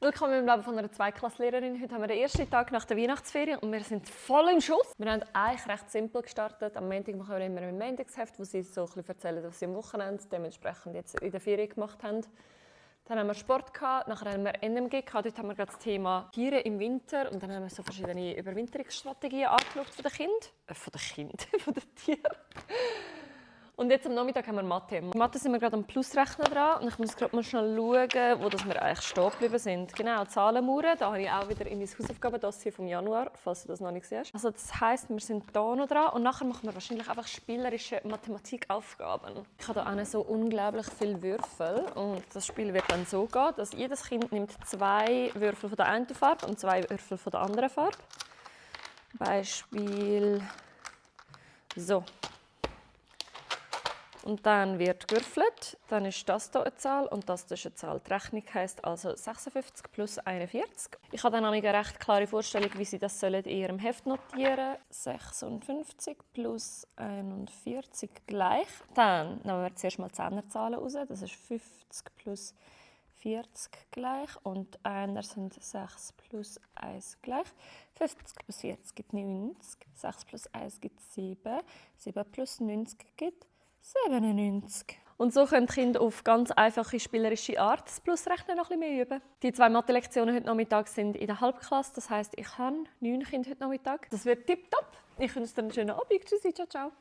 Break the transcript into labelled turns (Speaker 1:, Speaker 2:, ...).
Speaker 1: Willkommen im Leben von einer Zweitklasslehrerin. Heute haben wir den ersten Tag nach der Weihnachtsferien und wir sind voll im Schuss. Wir haben eigentlich recht simpel gestartet. Am Montag machen wir immer ein Montagsheft, wo sie so ein bisschen erzählen, was sie am Wochenende dementsprechend jetzt in der Ferien gemacht haben. Dann haben wir Sport gehabt, nachher haben wir NMG gehabt. Dort haben wir gerade das Thema Tiere im Winter und dann haben wir so verschiedene Überwinterungsstrategien angeschaut von den Tieren. Und jetzt am Nachmittag haben wir Mathe. In Mathe sind wir gerade am Plusrechnen dran und ich muss gerade mal schnell schauen, wo wir eigentlich stehen geblieben sind. Genau, Zahlenmauern, da habe ich auch wieder in mein Hausaufgabendossier vom Januar, falls du das noch nicht siehst. Also das heisst, wir sind da noch dran und nachher machen wir wahrscheinlich einfach spielerische Mathematikaufgaben. Ich habe hier auch so unglaublich viele Würfel und das Spiel wird dann so gehen, dass jedes Kind nimmt 2 Würfel von der einen Farbe und 2 Würfel von der anderen Farbe. Beispiel so. Und dann wird gewürfelt, dann ist das hier eine Zahl und das ist eine Zahl. Die Rechnung heisst also 56 plus 41. Ich habe dann eine recht klare Vorstellung, wie Sie das in Ihrem Heft notieren sollen. 56 plus 41 gleich. Dann nehmen wir zuerst mal die Zehnerzahlen raus. Das ist 50 plus 40 gleich und einer sind 6 plus 1 gleich. 50 plus 40 gibt 90, 6 plus 1 gibt 7, 7 plus 90 gibt 97. Und so können die Kinder auf ganz einfache spielerische Art das Plusrechnen noch ein bisschen mehr üben. Die 2 Mathe-Lektionen heute Nachmittag sind in der Halbklasse. Das heisst, ich habe 9 Kinder heute Nachmittag. Das wird tipptopp. Ich wünsche dir einen schönen Abend. Tschüssi, ciao, ciao.